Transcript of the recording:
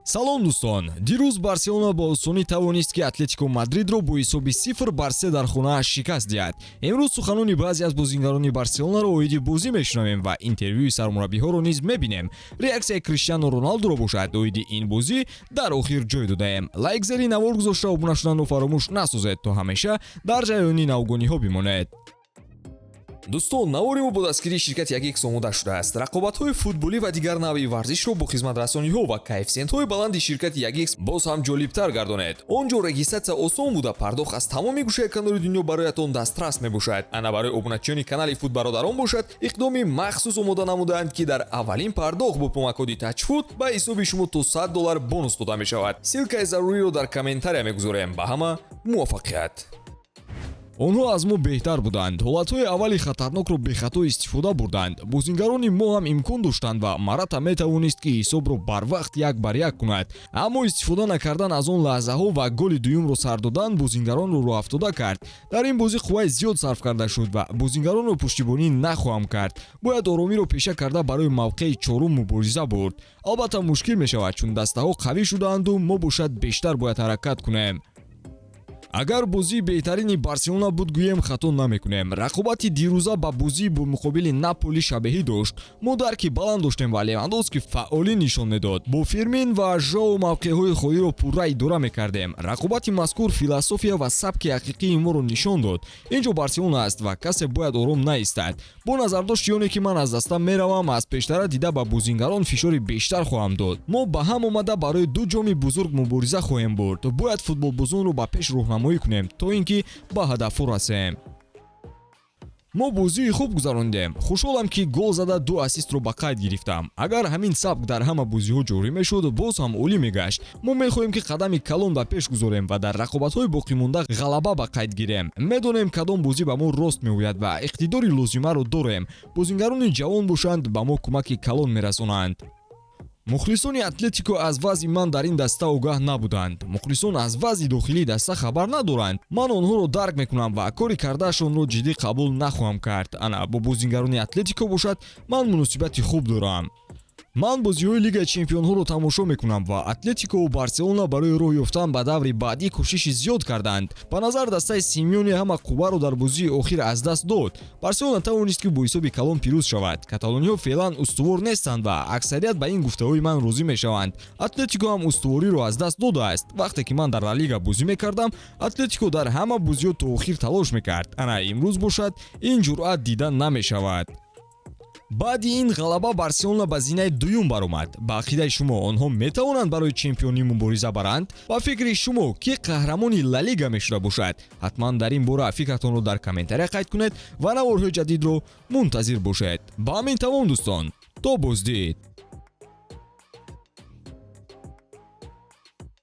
Салом, дӯстон! Дирӯз Барселона бо осонӣ тавонист, ки Атлетико Мадридро бо ҳисоби 0-3 дар хонааш шикаст диҳад. Имрӯз суханони баъзе аз бозингарони Барселонаро оиди бозӣ мешунавем ва интервюи сармураббиҳоро низ мебинем. Реаксияи Криштиану Роналдуро бошад, оиди ин бозӣ дар охир ҷой додаем. Лайк зери навор гузошта, обуна шуданро фаромӯш насозед, то ҳамеша дар ҷараёни навгониҳо бимонед. Дӯстон, навори мо бо дастгирии ширкати Ягикс омода шудааст. Рақобатҳои футболӣ ва дигар навъи варзишро бо хизматрасониҳо ва коэффисиентҳои баланди ширкати Ягикс боз ҳам ҷолибтар гардонед. Он ҷо регистратсия осон буда, пардохт аз тамоми гӯшаи канори дунё бароятон дастрас мебошад. Ана, барои обуначиёни канали Футбародарон бошад, иқдоми махсус омода намудаанд, ки дар аввалин пардохт бо промокоди Тачфут ба ҳисоби шумо то 100 доллар бонус дода мешавад. Ссылкаи заруриро дар комментария мегузорем. Ба ҳама муваффақият! Онҳо аз мо беҳтар буданд, ҳолатҳои аввали хатарнокро бехато истифода бурданд. Бозингарони мо ҳам имкон доштанд ва Марата метавонист, ки ҳисобро барвақт 1-1 кунад, аммо истифода накардан аз он лаҳзаҳо ва голи дуюмро сар додан бозингаронро роҳафтода кард. Дар ин бозӣ қувваи зиёд сарф карда шуд ва бозингаронро пуштибонӣ нахоҳам кард. Бояд оромиро пеша карда, барои мавқеи чорум мубориза бурд. Албатта, мушкил мешавад, чун дастаҳо қавӣ шудаанду мо бошад бештар бояд ҳаракат кунем. Агар бозии беҳтарини Барселона буд гӯем, хато намекунем. Рақобати дирӯза ба бозии бо муқобили Наполи шабеҳӣ дошт. Мо дарки баланд доштем ва Левандовски фаъолӣ нишон медод. Бо Фермин ва Жоу мавқеъҳои холиро пурра идора мекардем. Рақобати мазкур философия ва сабки ҳақиқии моро нишон дод. Ин ҷо Барселона аст ва касе бояд ором наистад. Бо назардошти оне ки ман аз даста меравам, аз пештара дида ба бозингарон фишори бештар хоҳам дод. Мо ба ҳам омада барои ду ҷоми бузург мубориза хоҳем бурд. Бояд футболбозонро ба пеш роҳнамоӣ кунем, то ин ки ба ҳадафҳо расем. Мо бозии хуб гузарондем. Хушҳолам, ки гол зада, ду ассистро ба қайд гирифтам. Агар ҳамин сабк дар ҳама бозиҳо ҷорӣ мешуд, боз ҳам олӣ мегашт. Мо мехоҳем, ки қадами калон ба пеш гузорем ва дар рақобатҳои боқимонда ғалаба ба қайд гирем. Медонем, кадом бозӣ ба мо рост меояд ва иқтидори лозимаро дорем. Бозингарони ҷавон бошанд, ба мо кӯмаки калон мерасонанд. Мухлисони Атлетико аз вазъи ман дар ин даста огаҳ набуданд. Мухлисон аз вазъи дохилии даста хабар надоранд. Ман онҳоро дарк мекунам ва кори кардаашонро ҷиддӣ қабул нахоҳам кард. Ана, бо бозингарони Атлетико бошад, ман муносибати хуб дорам. Ман бозиҳои Лигаи чемпионҳоро тамошо мекунам ва Атлетикову Барселона барои роҳ ёфтан ба даври баъдӣ кӯшиши зиёд карданд. Ба назар, дастаи Симеоне ҳама қувваро дар бозии охир аз даст дод. Барселона тавонист, ки бо ҳисоби калон пирӯз шавад. Каталониҳо феълан устувор нестанд ва аксарият ба ин гуфтаҳои ман розӣ мешаванд. Атлетико ҳам устувориро аз даст додааст. Вақте ки ман дар Ла Лига бозӣ мекардам, Атлетико дар ҳама бозиҳо то охир талош мекард. Ана, имрӯз бошад, ин ҷуръат дида намешавад. Баъди ин ғалаба Барселона ба зинаи дуюм баромад. Ба ақидаи шумо, онҳо метавонанд барои чемпионӣ мубориза баранд? Ба фикри шумо, ки қаҳрамони Ла Лига мешуда бошад? Ҳатман дар ин бора фикратонро дар комментария қайд кунед ва наворҳои ҷадидро мунтазир бошед. Ба ҳамин тамом, дӯстон, то боздид.